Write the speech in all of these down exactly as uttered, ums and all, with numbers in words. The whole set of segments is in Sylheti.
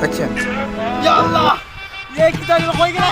আচ্ছা। ইয়া আল্লাহ! এ কিতা অইলো, কই গেলা?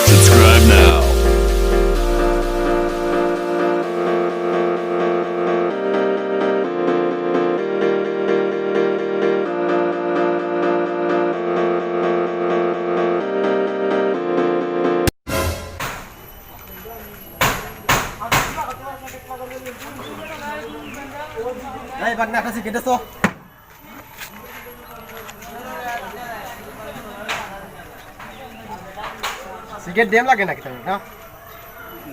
Subscribe now. এই বাগনা, একটা সিগারেট দে তো। সিগারেট ডেম লাগে নাকি তোর, না?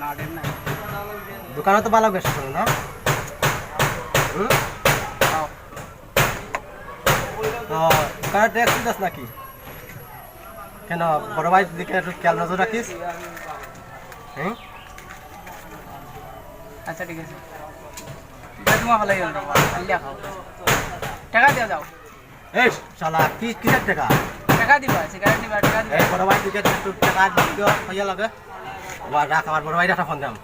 না, ডেম নাই। দোকানো তো ভালা বেচো না? হুম? তো দোকানো ট্যাক্স দিস নাকি? কেনে, বড় ভাইর দিকে একটু খেয়াল নজর রাখিস। হুম? আচ্ছা, ঠিক আছে। ইটা তুমার ভালাই অইলো, আল্লাহ খাও। টেকা দিয়া যাও। এই শালা, কি, কিসের টেকা? টেকা দিবা, সিগারেট নিবা, টেকা দিবা। এই বড় ভাইর দিকে একটু টেকা দিও, কইয়া লাগে। ওবা, রাখ, আমার বড় ভাইরে একটা ফোন দিলাম।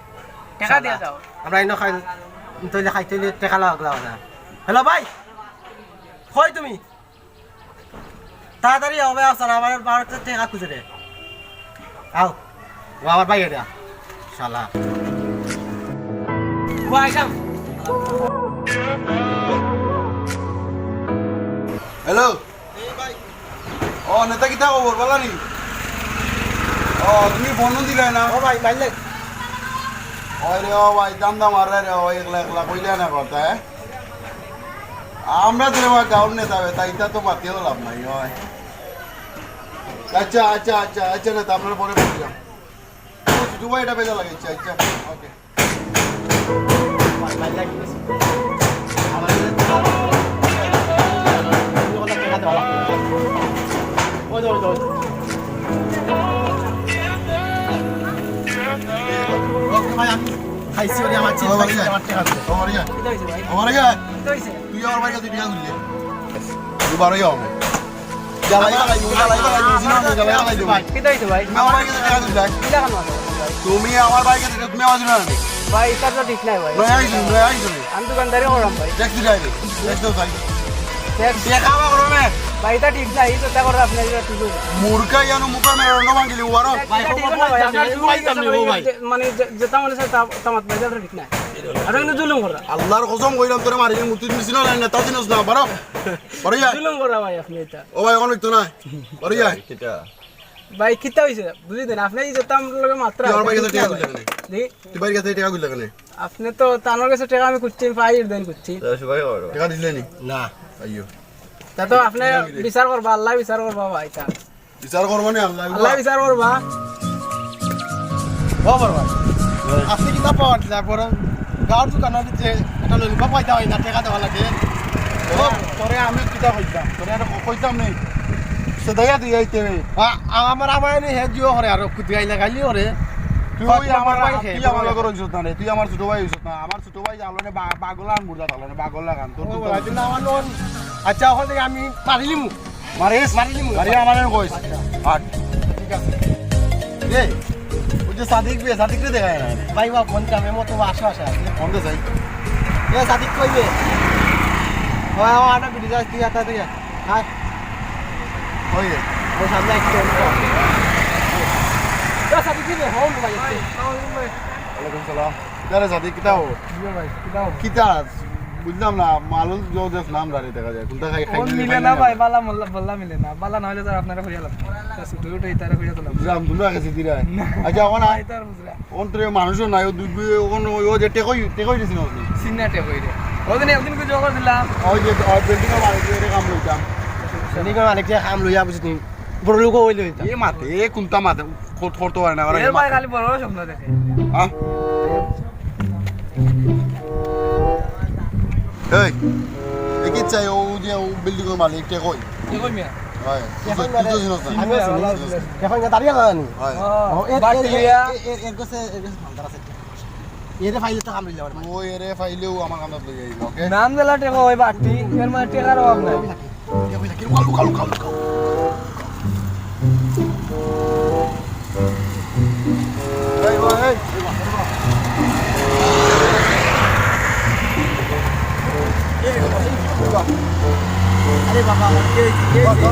টেকা দিয়া যাও। আমরা ইনো খাই, তইলে খাই, তইলে টেকা লাগলা না। হ্যালো ভাই, কই তুমি? তাড়াতাড়ি আও, আও, শালা, আমার বারোটা টেকা খুঁজে রে। আও। ও আমার ভাই এটা। শালা। ও আইসাম। হ্যালো। ও নেতা, কিতা খবর, ভালা নি? ও, তুমি ফোন দিলায় না? ও ভাই, মারলে। ওই রে, ও ভাই, দাম দাম আর রে, ও একলা একলা কইলে না কথা, হ্যাঁ? আমরা তো এবার গাউর নেতা, তা ইতা তো মাতিয়াও লাভ নাই, হয়। আচ্ছা, আচ্ছা, আচ্ছা, আচ্ছা, নেতা, আপনার পরে বললাম। ও, ছোট ভাই, এটা বেজা লাগাইছে, আচ্ছা, ওকে। ওই, ওই, ওই। ওকে ভাই, আমি খাইছি, ওরে আমার চিপস আমার খাইছি, ভাই। আমার টেকা দে। আমার ভাই। কিতা অইছে ভাই? আমার ভাই। কিতা অইছে? তুই আমার ভাইর কাছে টেকা তুললি। তুই বারোই হবে। জ্বালাই বালাই দিবি, জ্বালাই বালাই দিবি, জ্বালাই বালাই দিবি। কিতা অইছে ভাই? তুই আমার ভাইর কাছে টেকা তুললি। কিতা কাম আছে ভাই? তুমি আমার ভাইর কাছে, তুমি আমার জন্য আনবে। ভাই, ইটা তো ঠিক নাই ভাই। নয় আইছো, নয় আইছো। আমি দোকানদারি করাম ভাই। ট্যাক্স দিলাই রে। ট্যাক্স দাও ভাই। ট্যাক্স। দেখা বা করো না। ভাই, ইটা ঠিক নাই, এই কথা করে আপনি এটা ঠিক হইছে। মুরগা ইয়ানো মুখে মেরে রন্না ভাঙিলি, উবারো। ভাই, এটা ঠিক না ভাই, আপনার জুলুম ভাই, করছে ভাই, ভাই। যে-, মানে যে-, যেটা মনে চায় তা, তা মাত ভাই, এটা ঠিক নাই। আর কিন্তু জুলুম করা। আল্লাহর কসম কইলাম তোরে মারিলে মুতুর মিছিল না, না, তা দিনস না, বারো। বারো ইয়া। জুলুম করা ভাই আপনি এটা। ও ভাই, এখন তো না। বারো ইয়া। কিতা? ভাই, কিতা হইছে? বুঝি দেন, আপনি এই যেটা আমার লগে মাত্রা তুই আমার ভাইর কাছে টেকা তুললে কেনে? জি? তুই ভাইর কাছে টেকা তুললে কেনে? আপনি তো তানোর কাছে টেকা আমি খুঁজছি, আমি পাই দেন খুঁজছি। টেকা দিলে নি? না। আইও। তা তো আপনি বিচার করবা, আল্লাহ বিচার করবা ভাই, তা। বিচার করবা নি আল্লাহ? আল্লাহ বিচার করবা। ও বড় ভাই, আপনি কিতা পাওয়ার দিলা? বড় গাউর দোকানো যে একটা ললিপপ পাইতা হয় না, টেকা দেওয়া লাগে। ও, তোরে আমি কিতা কইতাম? তোরে আর কইতাম নি। সে দয়া দিয়ে আইতে হবে। আ-, আমার, আমার এনে হে জিও করে আর কুদি আইলে গালি করে। তুই কত ওই আমার, বড় ভাই তুই খেয়ে আমার বড়। লগর হইছত না রে, তুই আমার ছোট ভাই হইছত না। আমার ছোট ভাই জানলো রে, বা-, বাগলা আন বুড়া জানলো রে, বাগলা গান। তোর ও, তো ভাই, দিন আমার লোন। আচ্ছা, ওখান থেকে আমি পারিলিমু। মারিস? মারি নিমু। গাড়ি আমার এনে কইস। আচ্ছা। আট। ঠিক আছে। এ, ওই যে সাদিক বে, সাদিক রে দেখা যায় না। ভাই, বা ফোন কামে মতো আসো, আসো, আসো। ফোন দে যাই। এ, সাদিক কই বে? ওই, ওই, আটা বিড়ি যাস, তুই আটা থেকে। হাই। ওই যে। ওই সামনে এক ফোন কর। এ, সাদিক রে, হন ভাই। ওয়ালাইকুম সালাম। কিতা রে সাদিক, কিতা হো? জি ভাই, কিতা হো? কিতা? বুঝলাম না, মালুম যে দেখলাম দাঁড়িয়ে দেখা যায়। কোনটা খাই, খাই অন মিলে না ভাই, বালা মোল্লা, বললা মিলে না। বালা না হইলে তো আর আপনারা কইয়া লাভ নাই। তা শুধু ওটাই তারা কইয়া তো লাভ নাই। বুঝলাম, তোমরা গেছি দিরায়। না। আচ্ছা, এখন আ-, তাই তো আর বুঝলা। অন্তরে মানুষও নাই, ও দুই, ও, ও, ও যে টেকই, টেকই দিছিল আপনি। সিন্না টেকই রে। ওদিন একদিন কিছু খবর দিলাম। ওই যে, ওই বিল্ডিং এর মালিক এর কাম লইতাম। বিল্ডিং এর মালিক যে কাম লইয়া বুঝিনি, বড় লোক হইলে হইতাম। এ মাতে, এ কোনটা মাতে, কর-, করতে পারে না, ওরা এ এ ভাই মাতে। খালি বড় বড় স্বপ্ন দেখে। হ্যাঁ? এই, এ কি চাই, ও যে, ও বিল্ডিং এর মালিক, টেকই। টেকই মিয়া। হয়। এখন তুই তো, মানে তুই তো চিনস না। আমি আছি। এখন দাঁড়িয়ে দাঁড়ানি। হয়। ও, এর, বাট এর, লিয়া। এর, এর, এর কাছে, এর কাছে ভান্ডার আছে। এরে ফাইলে তো কামড়ি যাওয়ার মানে। ও এরে ফাইলেও আমার কামড় লই আইল, ওকে? নাম দিলা টেকা ওই বাট্টি, এর মানে টেকার অভাব নাই। কে কইলা, কে কইলা, লুকাও, লুকাও, লুকাও। এই, ওই, এই। আরে বাবা, কে হইছে, কে হইছে?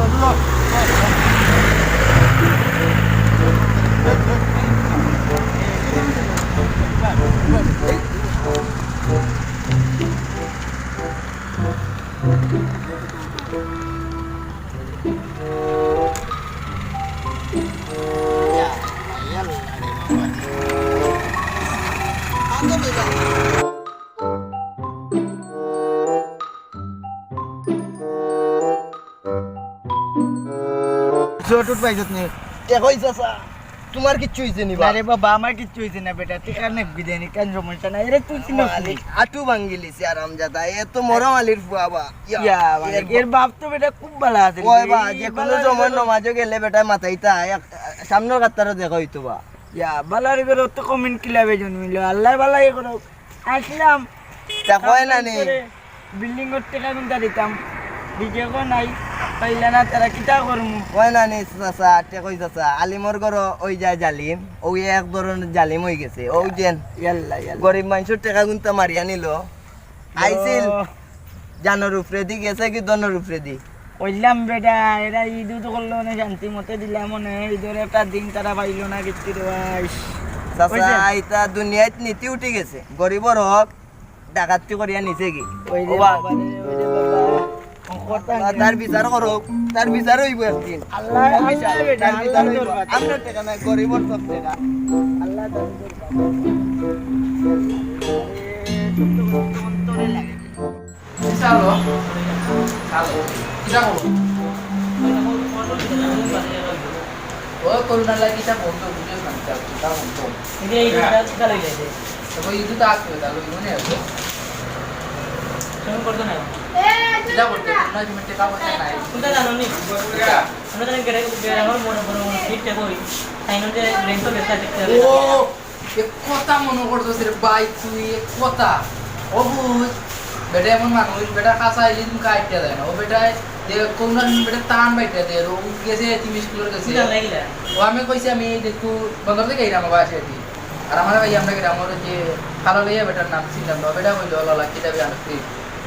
চোট উঠ পাইছত নি? এ কই চাচা, তোমার কিচ্ছু হইছে নি বা? আরে বাবা, আমার কিচ্ছু হইছে না বেটা, তুই কার নেক বিদায় নি, কার সমস্যা নাই। এরে তুই চিনস নি? মালিক আটু ভাঙ্গিলিছে আরামজাদা, এ তো মরা মালির ফুয়া বা। ইয়া, ইয়া, মালিক, এর এর বাপ তো বেটা খুব ভালা আছিল। ওই বা, যে কোনো ভালা সময় রে। নমাজও গেলে বেটা মাথাইতা, এক, সামনের কাতারও দেখা হইতো বা। ইয়া, ভালার ঘরে তো কমেন্ট কিলাবে জন্মিল, আল্লাহ ভালাই করো। আসলাম। তা কয় না নি? বিল্ডিং অর টেকা কুনটা দিতাম? বিজেপি নাই, পাইলা না, তারা কিতা করমু? কয় না নি, চাচা, টেকা কই চাচা? আলিমর ঘরো ওই যায় জালিম, ওই এক ধরনের জালিম হই গেছে। ও যেন ইয়াল্লা, ইয়াল্লা। গরিব মানুষের টেকা কুনটা মারিয়া নিল। আইছিল জানোর উপরেদি, গেছে কি ধনোর উপরেদি? কইলাম বেটা, এরা ইদু তো করলো না, শান্তি মতে দিলাম মনে, ইদুর একটা দিন তারা পাইলো না, কিচ্ছু রে ভাই। চাচা, কইছে? ইতা দুনিয়াত নীতি উঠি গেছে। গরিবর হক ডাকাতি করিয়া নিছে কি? ওই রে ও বা। বাবা রে, ওই রে বাবা। কথা তার বিচার করো, তার বিচার হইব একদিন। আল্লাহ, তার বিচার, আল্লাহ বেটা, তার বিচার আল্লাহ হইব। দরবার। আমরা টেকা নাই, গরিবর সব টেকা। আল্লাহ দরবার। চালো, চালো। কিতা খবর? ও করোনা লাগি তা বন্ধ, বুঝছ না, তা, তা বন্ধ। এই যে এই দুটা কিতা লইলে যে? তো ওই দুটা আসবে, তা লইব না এখন। তুমি করছো না? কিতা করতে? তোমরা কি মিথ্যে কাপড় নাই? কোনটা জানো নি? কিতা? আমরা জানি গেড়ে, গেড়ে আমার মনে, মনে, মনে, ঠিক আছে, ওই সাইনন যে লেন্স দেখতে দেখতে ও! এক কথা মনে করতেছে রে ভাই, তুই এক কথা। ও বুঝ, বেটা এমন মানুষ, বেটা কাঁচা ইলিশ মুখে আটকে যায় না। ও বেটায় যে কোন বেটা টান বাইটা দেয়, ও গেছে এতিম স্কুলের কাছে। বুঝলাম না এগুলা। ও আমি কইছি, আমি এই দেখু বন্দর থেকে এইরাম আবার আসে আর কি। আর আমার ভাই আমরা গ্রামের যে কালো লইয়া বেটার নাম চিনলাম না, বেটা কইলো, "লালা, কিতাবি আনছি।"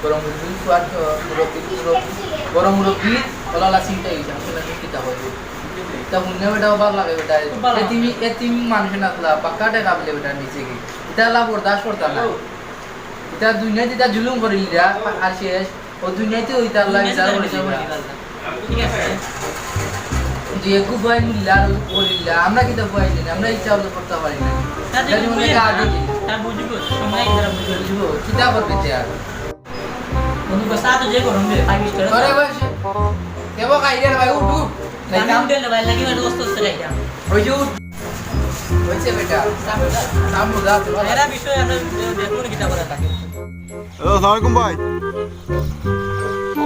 গরম মুরব্বি, সুয়ার, আহ, মুরব্বি, মুরব্বি, গরম মুরব্বি, ওলালা চিন্তা হইছে, আমি শুনলাম, "কিতা হইব?" তা হুনলে বেটা ভালো লাগে, বেটা। খুব ভালো। এতিমি, এতিম মানুষ না খোলা, পাক্কা টেকা বলে বেটা নিচে কি। এটা আল্লাহ বরদাস্ত করতা না। এটা দুনিয়াত এটা জুলুম করিল যা, আর শেষ। ও দুনিয়াতে ওইটা আল্লাহ বিচার করে দিবা। ঠিক আছে। যে একু ভয় মিল্লা আর ওলিল্লা, আমরা কিতা ভয় নেই, আমরা ইচ্ছা হলে করতে পারি না। তাদের তাই জন্য ভয় এটা না। আগে দিন। তা বুঝবো, সময় তারা বুঝবো। বুঝবো, কিতা করবে তে আর? বন্ধু, বস, আ তো যে গরম রে, five star। আরে ভাই, কেবো খাই রে ভাই, উঠ, উঠ। আমি উঠে রে ভাই, লাগি ভাই, দোস্ত, দোস্ত খাই যা। ওই যে উঠ। হইছে বেটা। সামনে যা, সামনে যা, তোরা। এরা বিষয়ে আমরা দেখবো না কিতা করে থাকে। হ্যালো, আসসালামু আলাইকুম ভাই।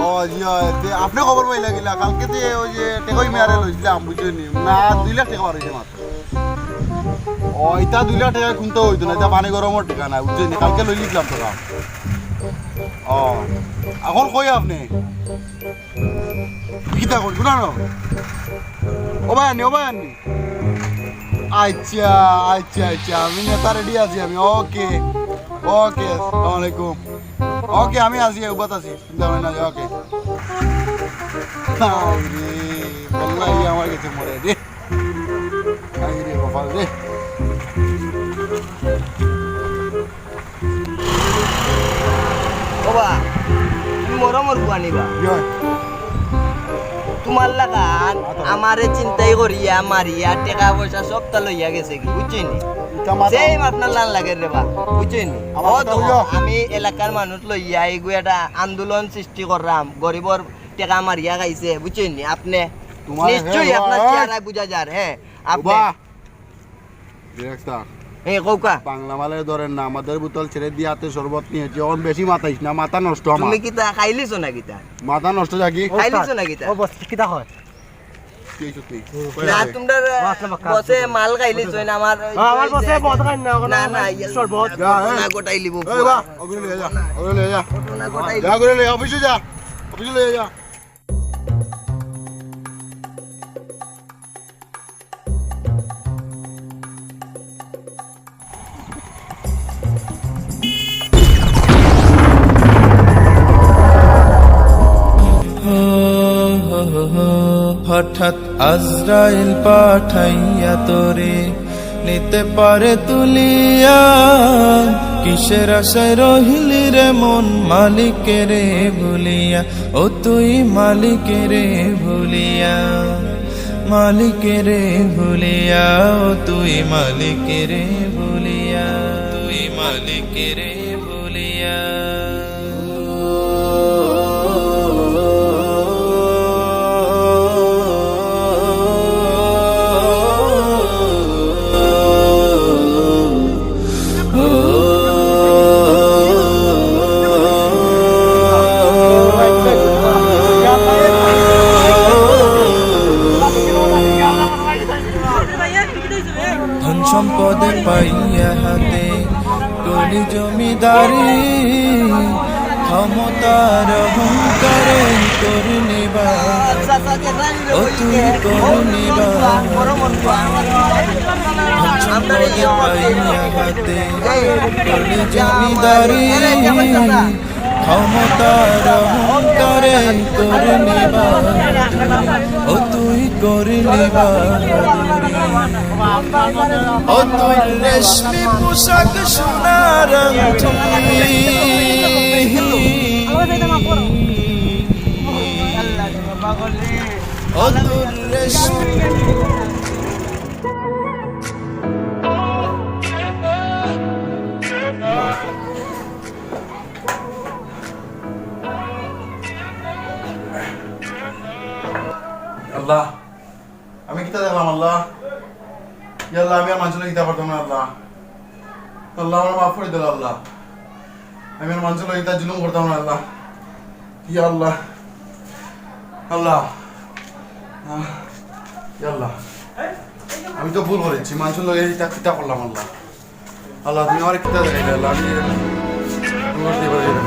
ও, জি, হয়, তে আপনি খবর পাইলা কিলা? কালকে যে ওই যে টেকই মেয়ারে লইছিলাম, বুঝছেন নি? না, দুই লাখ টেকা বার হইছে মাত্র। ও, ইটা দুই লাখ টেকা কুনতা হইতো না, ইটা পানি গরমর টেকা না, বুঝছেন নি? কালকে লই লিখলাম টেকা। ও, এখন কই আপনি? কিতা করি, কুনানো? ও ভাই আননি, ও ভাই আননি। আচ্ছা, আচ্ছা, আচ্ছা, আমি নেতা রেডি আছি আমি। ওকে, ওকে, আসসালামু আলাইকুম। ওকে, আমি আছি, উবাত আছি, চিন্তা ভাবনা নাই, ওকে। হায় রে, বললাই আমার গেছে মরে রে। হায় রে, কপাল রে। ও বা, তুমি মরমর বুয়া নিবা। তুমার লাখান আমারে চিন্তাই করিয়া মারিয়া টেকা পয়সা সবতা লইয়া গেছে গি, বুঝছো নি? ইটা মাথা সেই আপনার লান লাগে রে বা, বুঝছো নি? আমার কথা বুঝো। আমি এলাকার মানুষ লইয়া এইগু একটা আন্দোলন সৃষ্টি করলাম, গরিবর টেকা মারিয়া খাইছে, বুঝছো নি? আপনে নিশ্চয়ই আপনার চেহারায় বুঝা যার, হ্যাঁ, আপনে। এ, কউক্কা। বাংলা মালে ধরেন না, আমাদের বোতল ছেড়ে দিয়ে হাতে শরবত নিয়েছি। এখন বেশি মাতাইস না, মাথা নষ্ট আমার। তুমি কিতা খাইলিছো না কিতা? মাথা নষ্ট থাকি। খাইলিছো না কিতা? ও বস, কিতা হয়? কি সত্যি? না, তোমরা বসে মাল খাইলিছো না, আমার আমার বসে মদ খাই না, না, না, ইয়ে, শরবত। যা, এই। না গোটাই লিবো। এই বা, ওগুলো নিয়ে যা, ওগুলো নিয়ে যা। না গোটাই যা, ওগুলো নিয়ে, অফিসে যা, অফিসে নিয়ে যা। হঠাৎ আজরাইল পাঠাইয়া তোরে নিতে পারে তুলিয়া, কিসের আশায় রহিলি রে মন মালিকেরে ভুলিয়া, ও তুই মালিকেরে ভুলিয়া, মালিকেরে ভুলিয়া, ও তুই মালিকেরে ভুলিয়া, তুই মালিকেরে ভুলিয়া। ধন সম্পদ পাইয়া হাতে করি জমিদারি, ক্ষমতার অহংকারে করলি বাড়াবাড়ি, ও তুই করলি বাড়াবাড়ি। ধন সম্পদ পাইয়া হাতে করি জমিদারি, ক্ষমতার অহংকারে করলি বাড়াবাড়ি, ও তুই করলি বাড়াবাড়ি। ও তুই রেশমি পোশাক সোনার আংটি, ও তুই রেশমি আল্লাহ, আমি কিতা দেখলাম আল্লাহ? ইয়া আল্লাহ, আমি আর মানষর লগে কিতা করতাম না আল্লাহ। আল্লাহ, আমার মাফ করি দিল আল্লাহ। আমি আর মানষর লগে কিতা জুলুম করতাম না আল্লাহ। ইয়া আল্লাহ, আল্লাহ, আহ, ইয়া আল্লাহ, আমি তো ভুল করেছি, মানষর লগে কিতা কিতা করলাম আল্লাহ। আল্লাহ, তুমি আমার কিতা দেখাইলে আল্লাহ, আমি ভুল করতে পারি না।